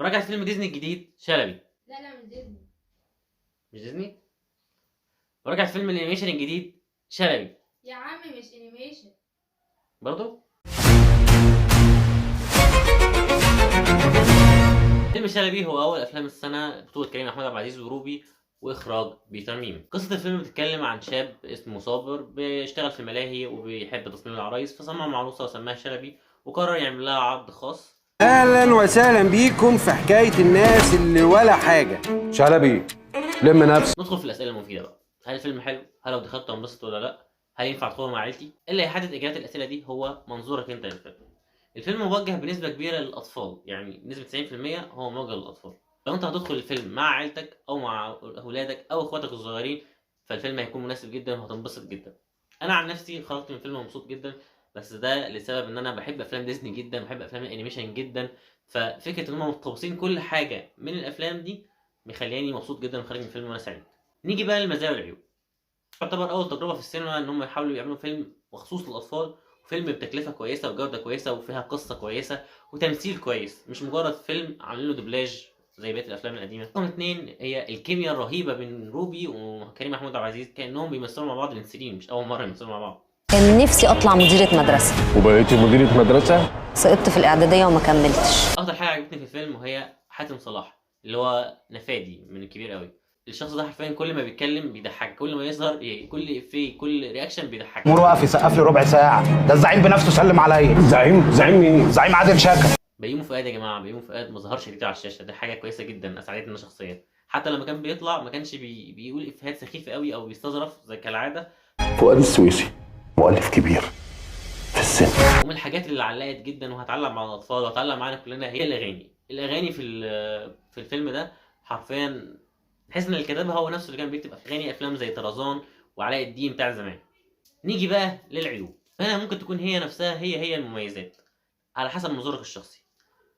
مراجعة فيلم ديزني الجديد شلبي. لا لا، مش ديزني. مش ديزني؟ مراجعة فيلم ال animation الجديد شلبي. يا عم مش animation. برضو؟ فيلم شلبي هو أول أفلام السنة، بطولة كريم محمود عبد العزيز وروبي، وإخراج بيتر ميمي. قصة الفيلم بتتكلم عن شاب اسمه صابر بيشتغل في ملاهي وبيحب تصميم العرايس، فصمم عروسة وسماها شلبي وقرر يعمل لها عرض خاص. أهلا وسهلا بيكم في حكاية الناس اللي ولا حاجة. شلبي لم نفسك. ندخل في الأسئلة المفيدة بقى. هل الفيلم حلو؟ هل لو دخلت انبسط ولا لا؟ هل ينفع ادخله مع عيلتي؟ اللي هيحدد إجابات الأسئلة دي هو منظورك أنت للفيلم. الفيلم موجه بنسبة كبيرة للأطفال، يعني بنسبة 90% هو موجه للأطفال. لو أنت هتدخل الفيلم مع عيلتك أو مع أولادك أو إخواتك الصغيرين فالفيلم هيكون مناسب جدا وهتنبسط جدا. أنا عن نفسي خرجت من الفيلم مبسوط جدا، بس ده لسبب إن أنا بحب أفلام ديزني جدا، بحب أفلام ال animation جدا، ففكرة إن هم مقتبسين كل حاجة من الأفلام دي مخلياني مبسوط جدا وخارج من الفيلم وأنا سعيد. نيجي بقى للمزايا والعيوب. تعتبر أول تجربة في السينما إن هم يحاولوا يعملوا فيلم مخصوص للأطفال، فيلم بتكلفة كويسة وجودة كويسة وفيها قصة كويسة وتمثيل كويس، مش مجرد فيلم عاملين له دوبلاج زي بقية الأفلام القديمة. رقم 2 هي الكيمياء الرهيبة بين روبي وكريم محمود عبد العزيز، كأنهم بيمثلوا مع بعض من سنين، مش أول مرة يمثلوا مع بعض. كان نفسي أطلع مديرة مدرسة. وبقيتي مديرة مدرسة؟ سقطت في الإعدادية وما كملتش. أكتر حاجة عجبتني في الفيلم وهي حاتم صلاح اللي هو نفادي من الكبير قوي. الشخص ده حرفيا كل ما بيتكلم بيضحك، كل ما يظهر كل افيه كل reaction بيضحك. مور واقف يسقف لي ربع ساعة، ده الزعيم بنفسه سلم عليا. زعيم؟ زعيم مين؟ زعيم عادل شاكر. بيومي فؤاد يا جماعة، بيومي فؤاد ما ظهرش كتير على الشاشة، ده حاجة كويسة جدا اسعدتني انا شخصيا. حتى لما كان بيطلع ما كانش بيقول افيهات سخيفة قوي او بيستظرف زي كالعادة. فؤاد السويسي مؤلف كبير في السن. ومن الحاجات اللي علقت جدا وهتعلق مع الاطفال وهتعلق معانا كلنا هي الاغاني. الاغاني في الفيلم ده حرفيا تحس ان اللي كتبها هو نفسه اللي كان بيكتب اغاني افلام زي طرزان وعلاء الدين بتاع زمان. نيجي بقى للعيوب. هنا ممكن تكون هي نفسها هي المميزات على حسب منظورك الشخصي.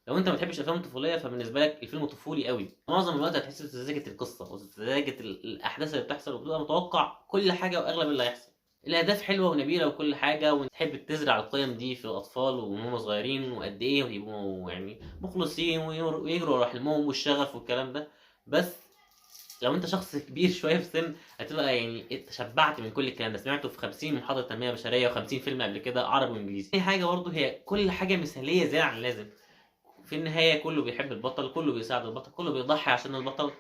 لو انت ما بتحبش افلام الطفولية فبالنسبه لك الفيلم طفولي قوي، معظم الوقت هتحس بسذاجه القصة وسذاجه الاحداث اللي بتحصل وبتبقى متوقع كل حاجة واغلب اللي هيحصل. الاهداف حلوة ونبيله وكل حاجة، وتحب تزرع القيم دي في الاطفال وهم صغيرين وقد ايه ويبقوا يعني مخلصين ويجروا ورا حلمهم والشغف والكلام ده. بس لو انت شخص كبير شوية في السن هتبقى يعني اتشبعت من كل الكلام ده، سمعته في 50 محاضرة تنمية بشرية و50 فيلم قبل كده عربي وانجليزي. تاني حاجة برضه هي كل حاجة مثاليه زيادة عن اللازم. في النهاية كله بيحب البطل، كله بيساعد البطل، كله بيضحي عشان البطل.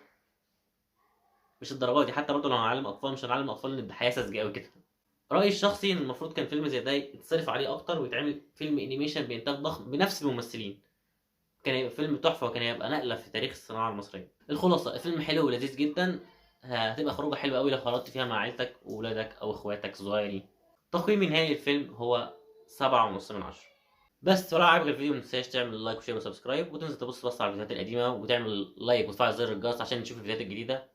مش الدرجة دي، حتى برضه لو هنعلم اطفال مش هنعلم اطفال ان الحياة ساذجة قوي كده. رايي الشخصي ان المفروض كان فيلم زي ده يتصرف عليه اكتر ويتعمل فيلم animation بانتاج ضخم بنفس الممثلين، كان هيبقى فيلم تحفة وكان هيبقى نقله في تاريخ الصناعة المصرية. الخلاصة الفيلم حلو ولذيذ جدا، هتبقى خروجه حلوة قوي لو خرجت فيها مع عيلتك واولادك او اخواتك الصغيرين. تقييمي النهائي للفيلم هو 7.5 من 10. بس ولو عجبك الفيديو ما تنساش تعمل like و share و subscribe، وتنزل تبص بص على الفيديوهات القديمة وتعمل like وتفعل زر الجرس عشان تشوف الفيديوهات الجديدة.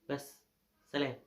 بس سلام.